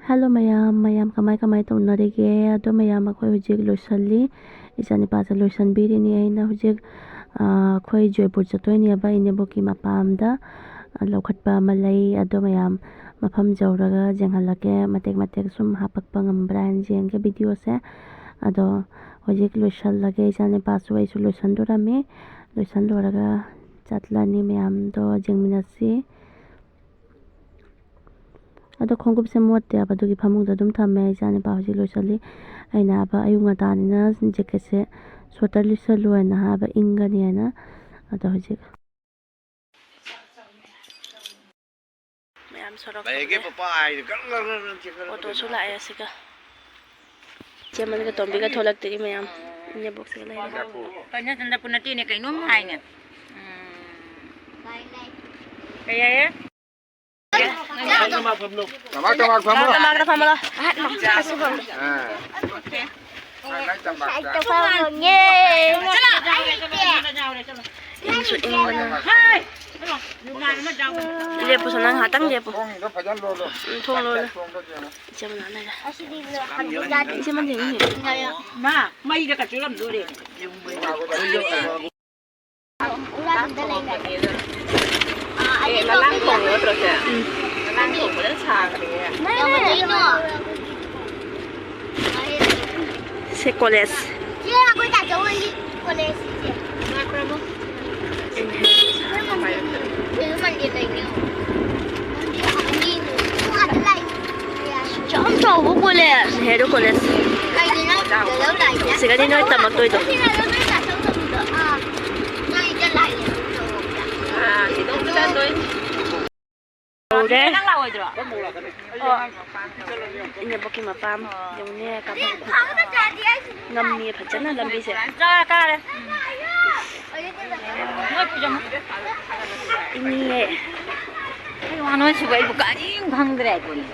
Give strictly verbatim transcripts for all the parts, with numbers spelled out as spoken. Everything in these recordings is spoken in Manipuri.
ꯍꯦꯜꯂꯣ ꯃꯌꯥꯝ, ꯃꯌꯥꯝ ꯀꯃꯥꯏ ꯀꯃꯥꯏ ꯇꯧꯅꯔꯤꯒꯦ? ꯑꯗꯣ ꯃꯌꯥꯝ, ꯑꯩꯈꯣꯏ ꯍꯧꯖꯤꯛ ꯂꯣꯏꯁꯜꯂꯤ, ꯏꯆꯥꯅꯤꯄꯥꯁꯦ ꯂꯣꯏꯁꯟꯕꯤꯔꯤꯅꯤ꯫ ꯑꯩꯅ ꯍꯧꯖꯤꯛ, ꯑꯥ, ꯑꯩꯈꯣꯏ ꯖꯣꯏꯄꯨꯔ ꯆꯠꯇꯣꯏꯅꯦꯕ, ꯏꯅꯦꯕꯣꯛꯀꯤ ꯃꯄꯥꯝꯗ ꯂꯧꯈꯠꯄ ꯑꯃ ꯂꯩ꯫ ꯑꯗꯣ ꯃꯌꯥꯝ, ꯃꯐꯝ ꯌꯧꯔꯒ ꯌꯦꯡꯍꯜꯂꯛꯀꯦ, ꯃꯇꯦꯛ ꯃꯇꯦꯛ ꯁꯨꯝ ꯍꯥꯞꯄꯛꯄ ꯉꯝꯕ꯭ꯔꯥ ꯍꯥꯏꯅ ꯌꯦꯡꯒꯦ ꯚꯤꯗꯤꯑꯣꯁꯦ꯫ ꯑꯗꯣ ꯍꯧꯖꯤꯛ ꯂꯣꯏꯁꯜꯂꯒꯦ, ꯏꯆꯥꯅꯤꯄꯥꯁꯨ ꯑꯩꯁꯨ ꯂꯣꯏꯁꯟꯗꯣꯔꯝꯃꯤ꯫ ꯂꯣꯏꯁꯟ ꯂꯣꯏꯔꯒ ꯆꯠꯂꯅꯤ, ꯃꯌꯥꯝꯗꯣ ꯌꯦꯡꯃꯤꯟꯅꯁꯤ꯫ ꯑꯗꯣ ꯈꯣꯡꯎꯞꯁꯦ ꯃꯣꯠꯇꯦꯕ, ꯑꯗꯨꯒꯤ ꯐꯃꯨꯡꯗ ꯑꯗꯨꯝ ꯊꯝꯃꯦ꯫ ꯏꯆꯥꯅꯤꯄꯥ ꯍꯧꯖꯤꯛ ꯂꯣꯏꯁꯜꯂꯤ꯫ ꯑꯩꯅ ꯍꯥꯏꯕ, ꯑꯌꯨꯛ ꯉꯟꯇꯥꯅꯤꯅ ꯖꯦꯀꯦꯠꯁꯦ ꯁ꯭ꯋꯦꯇꯔ ꯂꯤꯠꯁꯜꯂꯨ ꯍꯥꯏꯅ ꯍꯥꯏꯕ, ꯏꯪꯒꯅꯤ ꯍꯥꯏꯅ꯫ ꯑꯗꯣ ꯍꯧꯖꯤꯛ ꯃꯌꯥꯝ ꯁꯣꯔꯣꯛ ꯂꯩꯒꯦ ꯆꯠꯂꯦ꯫ ꯄꯄꯥ ꯍꯥꯏꯗꯤ ꯒꯪ ꯒꯪ ꯒꯪ ꯒꯪ ꯆꯦꯟꯈꯠꯂꯛꯀꯗꯣꯏꯅꯤ꯫ ꯑꯣꯇꯣꯁꯨ ꯂꯥꯛꯑꯦ ꯑꯁꯤꯒ꯫ ꯏꯆꯦꯃꯅꯤꯒ ꯇꯣꯝꯕꯤꯒ ꯊꯣꯛꯂꯛꯇ꯭ꯔꯤ ꯃꯌꯥꯝ꯫ ꯏꯅꯦꯕꯣꯛꯁꯤꯒ ꯂꯩꯔꯦ꯫ ꯀꯩꯅꯣ ꯆꯟꯗ꯭ꯔꯄꯨ ꯅꯠꯇꯦꯅꯦ, ꯀꯩꯅꯣꯝ ꯍꯥꯏꯅꯦ꯫ ꯎꯝ꯫ ꯀꯩ ꯍꯥꯏꯌꯦ? ꯇꯃꯥꯛ ꯇꯃꯥꯛ ꯐꯝꯃꯣ꯫ ꯇꯃꯥꯛ ꯇꯃꯥꯛ ꯐꯝꯃꯣ꯫ ꯑꯥ꯫ ꯏꯪꯁꯨ ꯏꯪꯕꯅ꯫ ꯂꯦꯞꯄꯨꯁꯣ, ꯅꯪ ꯉꯥꯏꯍꯥꯛꯇꯪ ꯂꯦꯞꯄꯨ꯫ ꯊꯣꯡꯗꯣ ꯐꯖꯅ ꯂꯣꯜꯂꯣ꯫ ꯎꯝ, ꯊꯣꯡ ꯂꯣꯜꯂꯣ꯫ ꯊꯣꯡꯗꯣ ꯌꯦꯡꯉꯣ꯫ ꯏꯆꯦ ꯃꯅꯥ ꯂꯩꯔꯦ꯫ ꯏꯆꯦ ꯃꯅꯥ ꯌꯦꯡꯉꯨꯅꯦ꯫ ꯃꯥ, ꯃꯩꯗ ꯀꯆꯨ ꯂꯝꯗꯣꯔꯦ꯫ ꯑꯦ, ꯂꯂꯥꯡ ꯈꯣꯡ ꯅꯠꯇ꯭ꯔꯣ ꯁꯦ? ꯎꯝ꯫ ꯂꯂꯥꯡ ꯈꯣꯡꯕꯗ ꯁꯥꯈ꯭ꯔꯦ꯫ ꯁꯦ ꯀꯣꯂꯦꯖ꯫ ꯆꯦ, ꯑꯩꯈꯣꯏ ꯇꯥꯆꯧ ꯍꯣꯏꯒꯤ ꯀꯣꯂꯦꯖ ꯁꯦ꯫ ꯌꯥꯝ ꯆꯥꯎꯕ ꯀꯣꯂꯦꯖ꯫ ꯅꯦꯍꯔꯨ ꯀꯣꯂꯦꯖ꯫ ꯁꯤꯗꯅꯤ ꯅꯣꯏ ꯇꯝꯃꯛꯇꯣꯏꯗꯣ꯫ ꯌꯧꯔꯦ꯫ ꯑꯣ, ꯏꯅꯦꯕꯣꯛꯀꯤ ꯃꯄꯥꯝ ꯌꯧꯅꯦ꯫ ꯀꯥꯐꯝ ꯉꯝꯃꯤ ꯐꯖꯅ ꯂꯝꯕꯤꯁꯦ꯫ ꯏꯅꯦ꯫ ꯀꯩ ꯋꯥꯅꯣ ꯁꯤꯕꯨ? ꯑꯩꯕꯨ ꯀꯔꯤꯝ ꯈꯪꯗ꯭ꯔꯦ ꯍꯥꯏꯕꯅꯤ꯫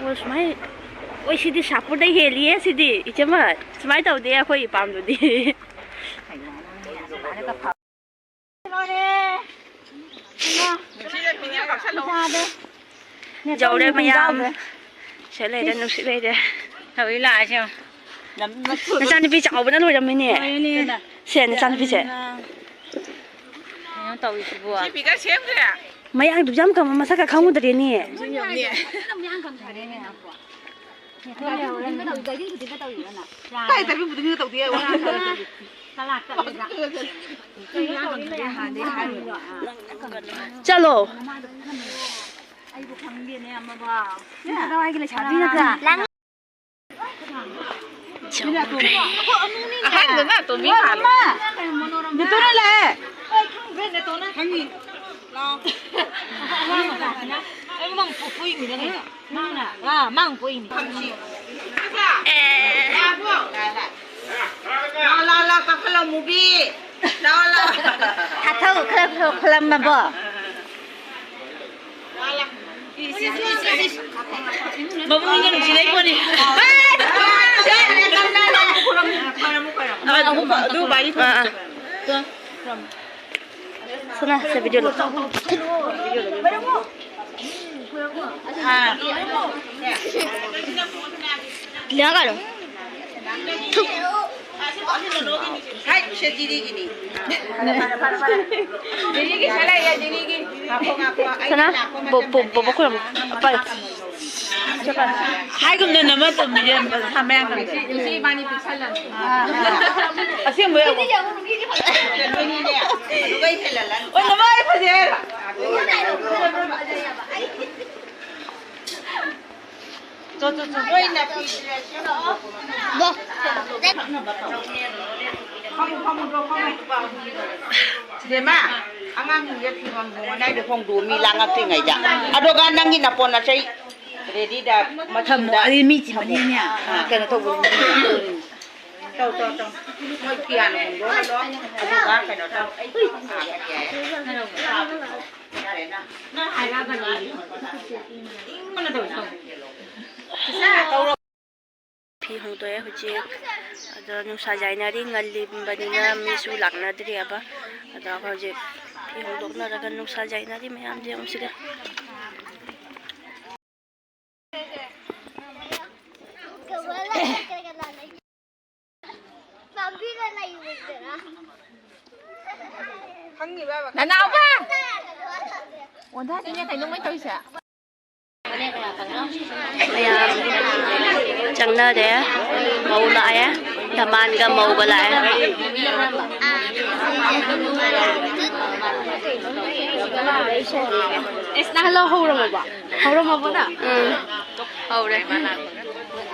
ꯑꯣ, ꯁꯨꯃꯥꯏ-, ꯑꯣꯏ, ꯁꯤꯗꯤ ꯁꯥꯄꯨꯔꯗꯩ ꯍꯦꯜꯂꯤꯌꯦ ꯁꯤꯗꯤ, ꯏꯆꯦꯃ꯫ ꯁꯨꯃꯥꯏ ꯇꯧꯗꯦ ꯑꯩꯈꯣꯏ ꯏꯄꯥꯝꯗꯨꯗꯤ꯫ ꯌꯧꯔꯦ ꯃꯌꯥꯝ꯫ ꯁꯦ ꯂꯩꯔꯦ, ꯅꯨꯡꯁꯤꯠ ꯂꯩꯔꯦ꯫ ꯊꯧꯔꯤ ꯂꯥꯛꯑꯁꯦ ꯌꯦꯡꯉꯣ꯫ ꯅꯆꯥꯅꯨꯄꯤ ꯆꯥꯎꯕꯅ ꯂꯣꯏꯔꯝꯃꯤꯅꯦ꯫ ꯂꯣꯏꯔꯦꯅꯦ꯫ ꯁꯦ, ꯅꯆꯥꯅꯨꯄꯤꯁꯦ꯫ ꯀꯩꯅꯣ ꯇꯧꯔꯤꯁꯤꯕꯣ? ꯁꯤ ꯐꯤꯒꯔ ꯁꯦꯝꯈ꯭ꯔꯦ꯫ ꯃꯌꯥꯡꯗꯨ ꯌꯥꯝ ꯀꯪꯕ, ꯃꯁꯛꯀ ꯈꯪꯉꯨꯗ꯭ꯔꯦꯅꯦ꯫ ꯀꯥꯏ ꯇꯥꯏꯕꯤꯡ ꯕꯨꯗꯤꯡꯒ ꯇꯧꯗꯦ꯫ ꯆꯠꯂꯣ꯫ ꯑꯩꯕꯨ ꯈꯪꯗꯦꯅꯦ ꯑꯃꯕꯣ꯫ ꯅꯋꯥꯏꯒꯤ ꯂꯩꯁꯥꯕꯤ ꯅꯠꯇ꯭ꯔꯥ? ꯑꯍꯟꯗꯨꯅ ꯑꯇꯣꯝꯕꯤ ꯃꯥꯜꯂꯦ꯫ ꯅꯦꯇꯣꯅ ꯂꯥꯛꯑꯦ꯫ ꯈꯪꯉꯤ꯫ ꯂꯥꯛꯑꯣ꯫ ꯑꯩ ꯃꯥꯡ ꯄꯣꯛꯄꯩꯅꯤꯗ ꯀꯩꯅꯣ꯫ ꯃꯥꯡꯅ? ꯑꯥ, ꯃꯥꯡ ꯄꯣꯛꯏꯅꯤ꯫ ꯂꯥ, ꯂꯥ, ꯂꯥ, ꯀꯥꯈꯠꯂꯣ, ꯃꯨꯕꯤ꯫ ꯂꯥ, ꯂꯥ꯫ ꯍꯥꯊꯧ ꯈꯔ ꯈꯔ ꯈꯨꯂꯝꯃꯕꯣ? ꯃꯕꯨꯡꯗ ꯅꯨꯡꯁꯤꯅꯩ ꯄꯣꯠꯅꯤ꯫ ꯑꯗꯨ ꯚꯥꯏ ꯑꯥ, ꯑꯥ꯫ ꯁꯅꯥ, ꯁꯦ, video ꯂꯧ꯫ ꯂꯦꯡꯉꯛꯀꯅꯨ꯫ ꯍꯥꯏ, ꯁꯦ ꯖꯤꯔꯤꯒꯤꯅꯤ꯫ ꯖꯤꯔꯤꯒꯤ ꯁꯦ ꯂꯩꯌꯦ, ꯖꯤꯔꯤꯒꯤ꯫ ꯉꯥꯏꯈꯣ, ꯉꯥꯏꯈꯣ, ꯑꯩ ꯁꯅꯥ, ꯂꯥꯛꯄ ꯕꯣ-, ꯕꯣ-, ꯃꯇꯝꯗ ꯕꯣꯕꯣꯛ ꯈꯨꯔꯨꯝꯃꯨ꯫ ꯄꯥꯏꯌꯨ꯫ ꯍꯥꯏꯒꯨꯝꯗꯅ ꯑꯃ ꯇꯧꯕꯤꯔꯦ, ꯃꯁꯥ ꯃꯌꯥꯡ ꯀꯪꯗ꯭ꯔꯦ꯫ ꯏꯆꯦ ꯏꯕꯥꯅꯤ ꯄꯤꯛꯁꯜꯂꯅꯤ꯫ ꯑꯁꯦꯡꯕꯩ ꯑꯃꯨꯛ꯫ ꯑꯗꯨꯒ ꯍꯦꯜꯍꯜꯂꯅꯤ꯫ ꯑꯣ, ꯅꯃꯥꯏ ꯐꯖꯩ ꯍꯥꯏꯔꯣ? ꯆꯣ, ꯆꯣ, ꯆꯣ꯫ ꯃꯣꯏ ꯅꯥꯄꯤ ꯁꯤꯔꯁꯨ ꯕꯣ꯫ ꯐꯝꯃꯨ, ꯐꯝꯃꯨ, ꯐꯝꯃꯨ꯫ ꯕꯦꯝꯃ, ꯑꯉꯥꯡꯁꯤꯡꯁꯦ ꯐꯤꯔꯣꯟ ꯍꯣꯡꯉꯣ ꯍꯥꯏꯗꯣ ꯍꯣꯡꯗꯣꯛꯑꯣ, ꯃꯤ ꯂꯥꯡꯉꯛꯇ꯭ꯔꯤꯉꯩꯗ꯫ ꯑꯗꯨꯒ ꯅꯪꯒꯤ ꯅꯄꯣꯟ ꯅꯆꯩ ꯔꯦꯗꯤꯗ ꯊꯝꯃꯣ, ꯃꯊꯛꯇ ꯑꯗꯨꯗꯤ ꯃꯤ ꯊꯝꯃꯣ꯫ ꯆꯤꯟꯕꯅꯤꯅꯦ꯫ ꯑꯥ, ꯀꯩꯅꯣ ꯇꯧꯕ꯫ ꯇꯧ, ꯇꯧ, ꯇꯧ꯫ ꯃꯣꯏ ꯐꯤ ꯍꯥꯟꯅ ꯍꯣꯡꯗꯣꯛꯍꯜꯂꯣ꯫ ꯑꯗꯨꯒ ꯀꯩꯅꯣ ꯇꯧ꯫ ꯑꯥ, ꯌꯥꯔꯦ, ꯌꯥꯔꯦ꯫ ꯌꯥꯔꯦ, ꯅꯪ, ꯅꯪ ꯍꯥꯏꯔꯛꯑꯒꯅꯣ꯫ ꯏꯪꯕꯅ ꯇꯧꯔꯤ, ꯇꯧ꯫ ꯐꯤ ꯍꯣꯡꯗꯣꯛꯑꯦ ꯍꯧꯖꯤꯛ꯫ ꯑꯗꯣ ꯅꯨꯡꯁꯥ ꯌꯥꯏꯅꯔꯤ, ꯉꯜꯂꯤꯕꯅꯤꯅ ꯃꯤꯁꯨ ꯂꯥꯛꯅꯗ꯭ꯔꯤꯑꯕ꯫ ꯑꯗꯣ ꯑꯩꯈꯣꯏ ꯍꯧꯖꯤꯛ ꯐꯤ ꯍꯣꯡꯗꯣꯛꯅꯔꯒ ꯅꯨꯡꯁꯥ ꯌꯥꯏꯅꯔꯤ ꯃꯌꯥꯝꯁꯦ ꯌꯦꯡꯉꯨꯁꯤꯒ꯫ ꯅꯅꯥꯎꯕ! ꯑꯣꯟꯊꯥꯁꯤꯅꯦ ꯀꯩꯅꯣ ꯃꯣꯏ ꯇꯧꯔꯤꯁꯦ꯫ ꯃꯌꯥꯝ ꯆꯪꯅꯔꯦ꯫ ꯃꯧ ꯂꯥꯛꯑꯦ꯫ ꯗꯃꯥꯟꯒ ꯃꯧꯒ ꯂꯥꯛꯑꯦ꯫ ꯑꯦꯁ, ꯅꯪ ꯍꯜꯂꯣ ꯍꯧꯔꯝꯃꯕꯣ? ꯍꯧꯔꯝꯃꯕꯣ ꯅꯪ? ꯎꯝ꯫ ꯍꯧꯔꯦ꯫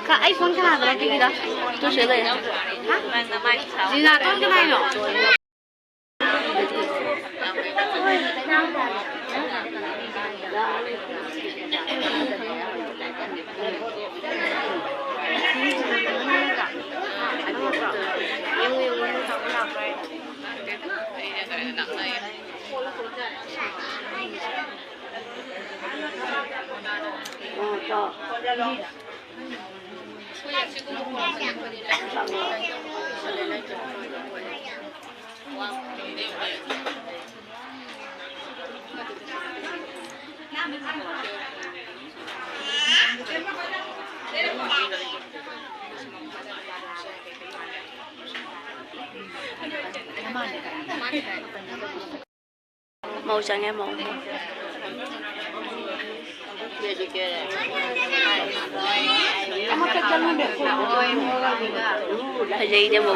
ꯀ-, ꯑꯩ ꯐꯣꯟ ꯀꯅꯥꯗꯅꯣ ꯄꯤꯒꯦꯗ꯫ ꯇꯨ ꯁꯤꯗ ꯂꯩ꯫ ꯍꯥ? ꯖꯤꯅꯥꯇꯣꯟ ꯀꯅꯥꯏꯅꯣ? ꯃꯧ ꯆꯪꯉꯦ, ꯃꯧ, ꯃꯧ꯫ ꯐꯖꯩꯅꯦ, ꯃꯧ꯫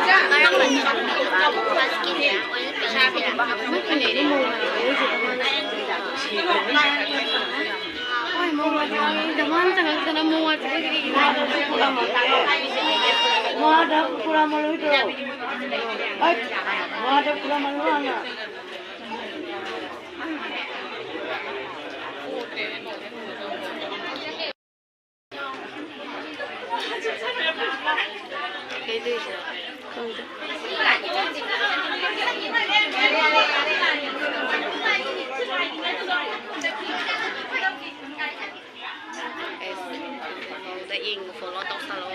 ꯃꯧꯗ ꯌꯦꯡꯕ follow ꯇꯧꯁꯜꯂꯣ꯫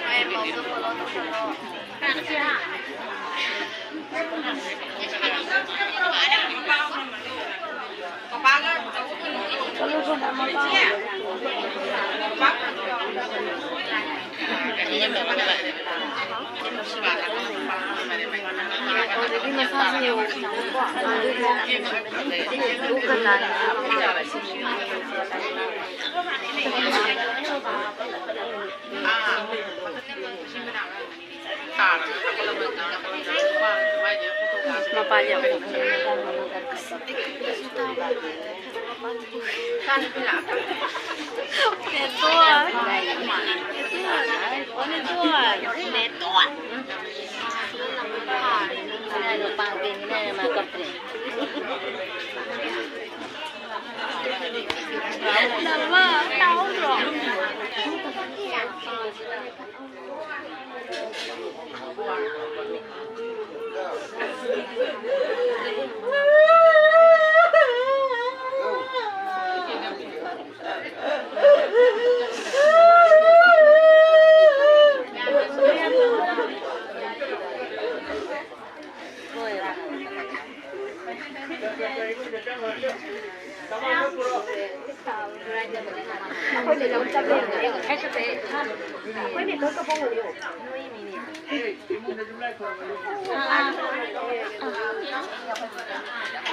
ꯍꯣꯏ, ꯃꯧꯗ follow ꯇꯧꯁꯜꯂꯣ꯫ ꯑꯗꯒꯤ ꯃꯁꯥꯁꯨ ꯌꯦꯡꯉꯣ꯫ ꯃꯄꯥꯟ ꯌꯥꯝ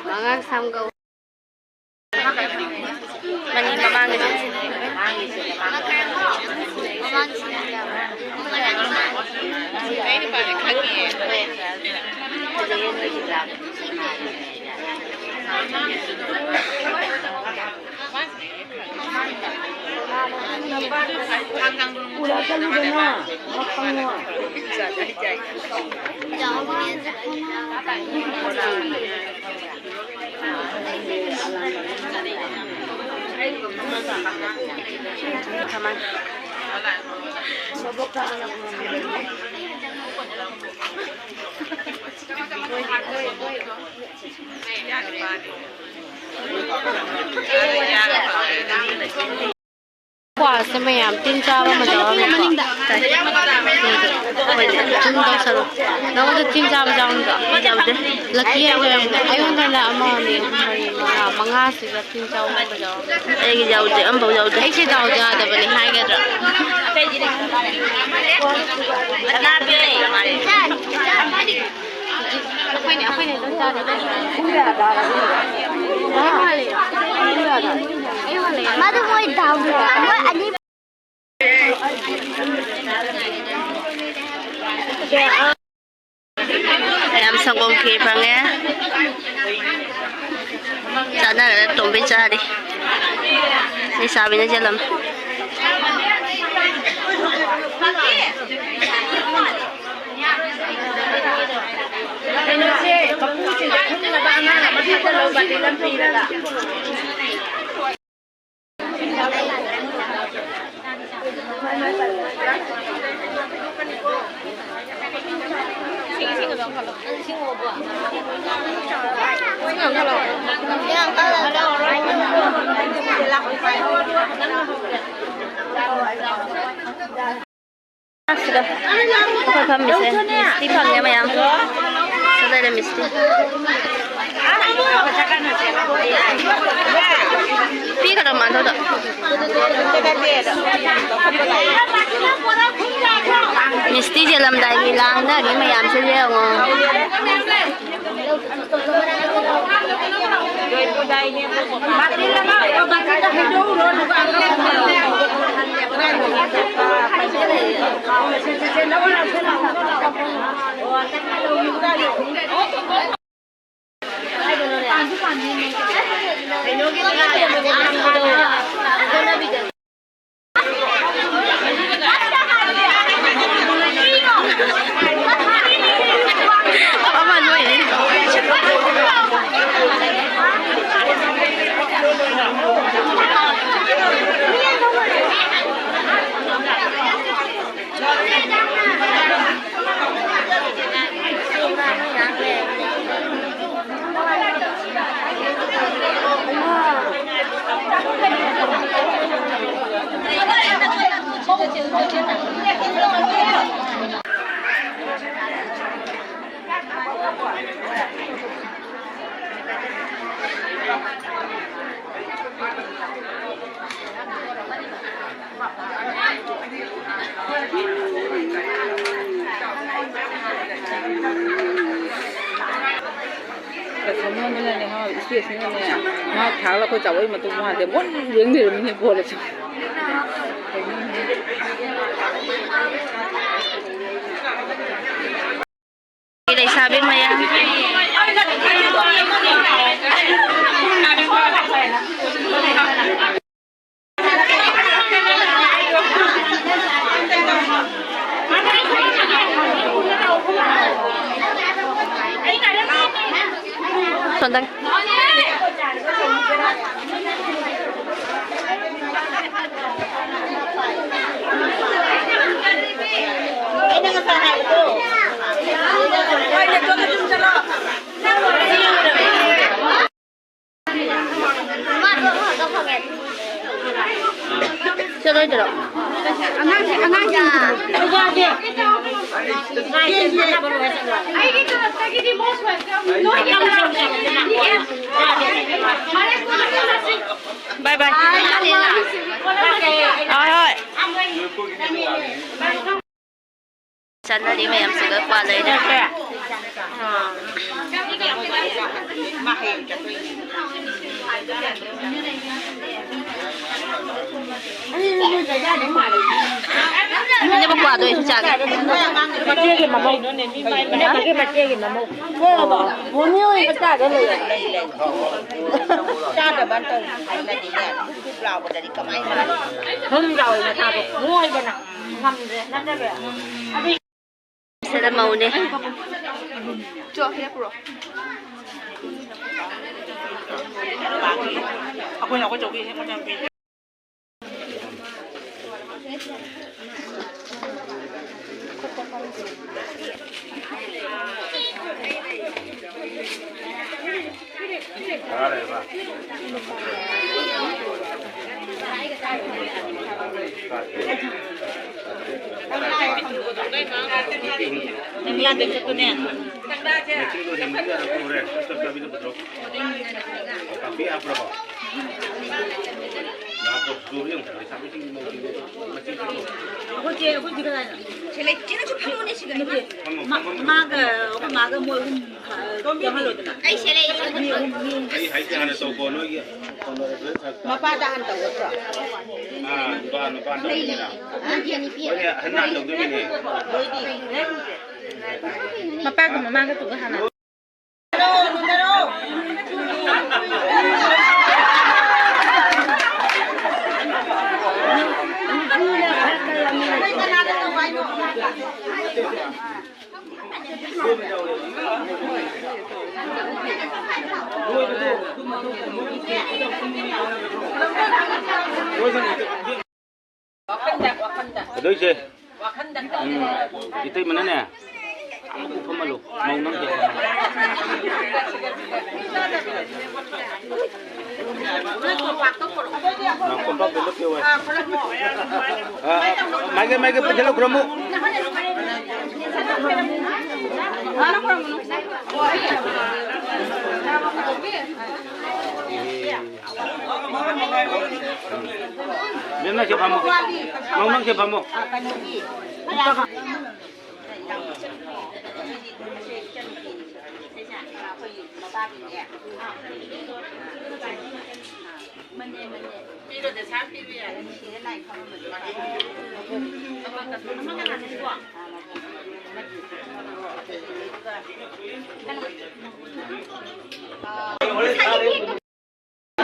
ꯃꯉꯥꯡ ꯁꯝꯒꯧ꯫ ꯃꯅꯤꯡ ꯃꯃꯥꯡꯒꯤꯁꯦ꯫ ꯀ꯭ꯋꯥꯁꯦ ꯃꯌꯥꯝ ꯇꯤꯟ ꯆꯥꯕ ꯑꯃ ꯌꯥꯎꯔꯝꯃꯦꯀꯣ꯫ ꯁꯨꯝ ꯇꯧꯁꯜꯂꯣ꯫ ꯅꯉꯣꯟꯗ ꯇꯤꯟ ꯆꯥꯕ ꯌꯥꯎꯔꯝꯗ꯭ꯔꯣ? ꯌꯥꯎꯗꯦ꯫ ꯂꯛꯀꯤ ꯍꯥꯏꯗꯣ ꯌꯥꯎꯔꯝꯗ꯭ꯔꯣ? ꯑꯩꯉꯣꯟꯗꯅ ꯑꯃ, ꯑꯅꯤ, ꯑꯍꯨꯝ, ꯃꯔꯤ, ꯃꯉꯥ, ꯃꯉꯥꯁꯤꯗ ꯇꯤꯟ ꯆꯥꯕ ꯌꯥꯎꯔꯝꯃꯦ꯫ ꯑꯩꯒꯤ ꯌꯥꯎꯗꯦ, ꯑꯝꯐꯥꯎ ꯌꯥꯎꯗꯦ꯫ ꯑꯩꯁꯦ ꯗꯥꯎ ꯌꯥꯗꯕꯅꯤ ꯍꯥꯏꯒꯗ꯭ꯔꯥ? ꯀꯅꯥ ꯄꯤꯔꯛꯏꯅꯣ ꯃꯥꯗꯤ? ꯃꯗꯨ ꯃꯣꯏ ꯗꯥꯎ ꯃꯣꯏ ꯑꯅꯤ꯫ ꯃꯌꯥꯝ ꯁꯪꯒꯣꯝ ꯈꯦꯔ ꯐꯪꯉꯦ꯫ ꯆꯥꯅꯔꯒ ꯇꯣꯝꯕꯤ ꯆꯥꯔꯤ꯫ ꯂꯩꯁꯥꯕꯤꯅ ꯆꯦꯜꯂꯝꯃꯦ꯫ ꯀꯩꯅꯣꯁꯦ, ꯃꯄꯨꯁꯤꯡꯗ ꯈꯪꯅꯕ ꯑꯉꯥꯡ ꯑꯃ ꯊꯥꯖꯤꯜꯂꯧꯕ ꯂꯝꯕꯤꯗ꯫ ꯁꯤꯗ ꯑꯩꯈꯣꯏ ꯐꯝꯃꯤꯁꯦ ꯃꯤꯁꯇꯤ ꯐꯪꯉꯦ ꯃꯌꯥꯝ꯫ ꯁꯤꯗ ꯂꯩꯔꯦ ꯃꯤꯁꯇꯤ꯫ ꯄꯤꯒꯗꯕ ꯃꯥꯟꯗꯣꯗꯣ꯫ ꯃꯤꯁꯇꯤ ꯆꯦꯜꯂꯝꯗꯥꯏꯒꯤ ꯂꯥꯡꯅꯔꯤ ꯃꯌꯥꯝꯁꯦ ꯌꯦꯡꯉꯣ꯫ ꯁꯤꯁꯤꯅꯅꯦ, ꯉꯥ ꯊꯥꯛꯂꯒ ꯑꯩꯈꯣꯏ ꯆꯥꯎꯕꯩ ꯃꯇꯨꯡ ꯃꯥꯟꯗꯦ ꯃꯨꯟ ꯌꯦꯡ ꯂꯩꯔꯝꯃꯤꯅꯦ ꯕꯣꯜ ꯑꯁꯤ꯫ ꯂꯩꯁꯥꯕꯤ ꯃꯌꯥꯝ꯫ ꯁꯣꯝꯗꯪ꯫ ꯑꯩꯅ ꯉꯁꯥꯏ ꯍꯥꯏꯕꯗꯣ꯫ ꯆꯠꯂꯣꯏꯗ꯭ꯔꯣ? ꯑꯉꯥꯡꯁꯦ, ꯑꯉꯥꯡꯁꯤꯡ ꯑꯩꯒꯤ ꯇꯔꯞꯇꯒꯤꯗꯤ most welcome. ꯅꯣꯏꯒꯤ ꯇꯔꯞꯇꯒꯤꯗꯤ ꯃꯔꯦ ꯀꯨꯝꯕ ꯆꯠꯂꯁꯤ꯫ ꯕꯥꯏ ꯕꯥꯏ꯫ ꯍꯣꯏ ꯍꯣꯏ꯫ ꯆꯠꯅꯔꯤ ꯃꯌꯥꯝꯁꯤꯒ ꯀ꯭ꯋꯥ ꯂꯩꯔꯦ꯫ ꯏꯅꯦ, ꯀ꯭ꯋꯥꯗꯣ ꯑꯩꯁꯨ ꯆꯥꯒꯦ꯫ ꯃꯆꯦꯒꯤ ꯃꯃꯧ꯫ ꯃꯆꯦꯒꯤ ꯃꯃꯧ꯫ ꯕꯣꯅꯤ ꯑꯣꯏꯅ ꯆꯥꯗ ꯂꯩꯌꯦ꯫ ꯆꯥꯗꯕ ꯇꯧ꯫ ꯍꯩꯅꯗꯦꯅꯦ꯫ ꯗꯨꯞ ꯗꯨꯞ ꯂꯥꯎꯕꯗꯗꯤ ꯀꯃꯥꯏꯅ ꯃꯥꯟꯅꯤ? ꯊꯨꯝ ꯂꯥꯎꯋꯦ ꯃꯁꯥꯗꯣ꯫ ꯅꯣꯏꯕꯅ ꯉꯝꯗ꯭ꯔꯦ꯫ ꯅꯠꯇ꯭ꯔꯒ ꯁꯤꯗ ꯃꯧꯅꯦ꯫ ꯆꯣ, ꯁꯤꯗ ꯄꯨꯔꯛꯑꯣ꯫ ꯑꯩꯈꯣꯏꯅ ꯑꯩꯈꯣꯏ ꯆꯧꯀꯤ ꯍꯦꯛ ꯃꯆꯥ ꯅꯨꯄꯤ꯫ ꯑꯩꯈꯣꯏ ꯆꯦ, ꯑꯩꯈꯣꯏ ꯆꯦ ꯀꯗꯥꯏꯅꯣ? ꯁꯤ ꯂꯩ, ꯆꯦ, ꯅꯪꯁꯨ ꯐꯝꯃꯣꯅꯦ ꯁꯤꯗ꯫ ꯅꯠꯇꯦ, ꯃꯥ-, ꯃꯥꯒ, ꯑꯩꯈꯣꯏ ꯃꯥꯒ ꯃꯣꯏ ꯑꯍꯨꯝ ꯆꯪꯍꯜꯂꯣꯗꯅ꯫ ꯑꯩ ꯁꯤ ꯂꯩ꯫ ꯃꯤ ꯑꯍꯨꯝ, ꯃꯤ ꯑꯍꯨꯝ꯫ ꯑꯩ ꯍꯥꯏꯁꯦ ꯍꯥꯟꯅ ꯇꯧꯀꯣ, ꯅꯣꯏꯒꯤ ꯀꯩꯅꯣꯗ ꯁꯛ-, ꯃꯄꯥꯗ ꯍꯥꯟꯅ ꯇꯧꯒꯗ꯭ꯔꯣ? ꯑꯥ, ꯅꯨꯄꯥ, ꯅꯨꯄꯥ ꯇꯧꯕꯅꯤꯅ꯫ ꯍꯣꯏꯅꯦ, ꯑꯍꯟ ꯍꯥꯟꯅ ꯇꯧꯗꯣꯏꯅꯤꯅꯦ꯫ ꯃꯄꯥꯒ ꯃꯃꯥꯒ ꯇꯧꯒ ꯍꯥꯟꯅ꯫ ꯑꯗꯨꯏꯁꯦ, ꯎꯝ, ꯏꯇꯩꯃꯅꯅꯦ, ꯑꯥ ꯐꯝꯍꯜꯂꯨ꯫ ꯃꯧ ꯅꯪ ꯀꯌꯥ ꯐꯝꯍꯜꯂꯨ? ꯑꯥ, ꯀꯣꯝꯄꯥꯛꯇꯣ ꯂꯦꯞꯄꯤꯌꯨ꯫ ꯑꯥ, ꯃꯥꯏꯀꯩ, ꯃꯥꯏꯀꯩ ꯄꯨꯟꯁꯤꯜꯂ ꯈꯨꯔꯝꯃꯨ꯫ ꯃꯦꯝ, ꯅꯪꯁꯦ ꯐꯝꯃꯣ꯫ ꯃꯧ, ꯅꯪꯁꯦ ꯐꯝꯃꯣ꯫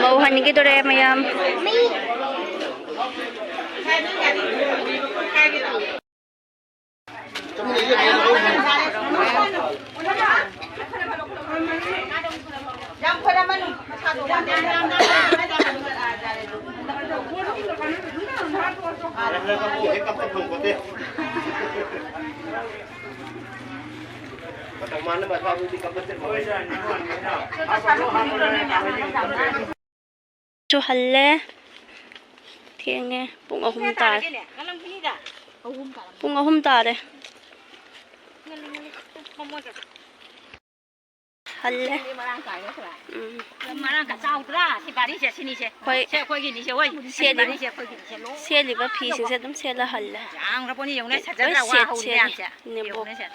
ꯃꯧ ꯍꯟꯈꯤꯗꯣꯔꯦ ꯃꯌꯥꯝ꯫ ꯁꯨ ꯍꯜꯂꯦ꯫ ꯊꯦꯡꯉꯦ꯫ ꯄꯨꯡ ꯑꯍꯨꯝ ꯇꯥꯔꯦ꯫ ꯄꯨꯡ ꯑꯍꯨꯝ ꯇꯥꯔꯦ꯫ ꯍꯜꯂꯦ꯫ ꯎꯝ꯫ ꯃꯔꯥꯡ ꯀꯥꯏ ꯆꯥꯎꯗ꯭ꯔꯥ? ꯁꯤ ꯕꯥꯔꯤꯁꯦ, ꯁꯤꯅꯤꯁꯦ꯫ ꯍꯣꯏ꯫ ꯁꯦ, ꯑꯩꯈꯣꯏꯒꯤꯅꯤꯁꯦ, ꯍꯣꯏ꯫ ꯁꯦꯠꯂꯤꯕ, ꯕꯥꯔꯤꯁꯦ ꯑꯩꯈꯣꯏꯒꯤꯅꯤꯁꯦ, ꯂꯣꯏ ꯁꯦꯠꯂꯤꯕ ꯐꯤꯁꯤꯡꯁꯦ ꯑꯗꯨꯝ ꯁꯦꯠꯂ ꯍꯜꯂꯦ꯫ ꯌꯥꯝꯈ꯭ꯔꯄꯣꯠꯅꯤ, ꯌꯦꯡꯉꯨꯅꯦ, ꯂꯣꯏ ꯁꯦꯠ ꯁꯦꯠꯂꯤ꯫ ꯅꯦꯝꯕꯣꯛ꯫ ꯌꯦꯡꯉꯨꯅꯦ, ꯁꯦ꯫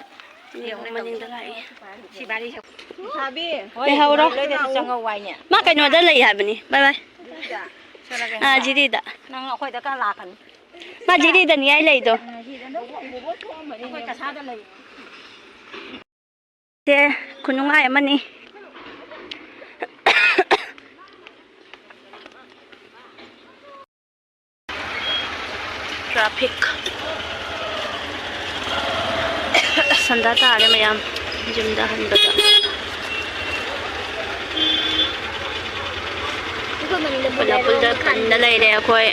ꯅꯦꯝꯕꯣꯛ ꯌꯦꯡꯉꯨꯅꯦ, ꯃꯅꯤꯡꯗ ꯂꯥꯛꯏ꯫ ꯁꯤ ꯕꯥꯔꯤꯁꯦ꯫ ꯂꯩꯍꯧꯔꯣ꯫ ꯂꯣꯏꯗꯁꯨ ꯆꯪꯉꯧ ꯋꯥꯏꯅꯦ꯫ ꯃꯥ ꯀꯩꯅꯣꯗ ꯂꯩ ꯍꯥꯏꯕꯅꯤ꯫ ꯕꯥꯏ ꯕꯥꯏ꯫ ꯑꯥ, ꯖꯤꯔꯤꯗ꯫ ꯅꯪ ꯑꯩꯈꯣꯏꯗ ꯀ ꯂꯥꯛꯀꯅꯤ? ꯃꯥ ꯖꯤꯔꯤꯗꯅꯤ ꯑꯩ ꯂꯩꯗꯣ꯫ ꯑꯩꯈꯣꯏ ꯀꯁꯥꯗ ꯂꯩ꯫ ꯁꯦ, ꯈꯨꯅꯨꯡꯉꯥꯏ ꯑꯃꯅꯤ꯫ Traffic꯫ ꯁꯟꯗꯥ ꯇꯥꯔꯦ ꯃꯌꯥꯝ ꯌꯨꯝꯗ ꯍꯟꯕꯗ꯫ ꯄꯨꯂꯞ ꯄꯨꯟꯗ ꯄꯨꯟꯅ ꯂꯩꯔꯦ ꯑꯩꯈꯣꯏ꯫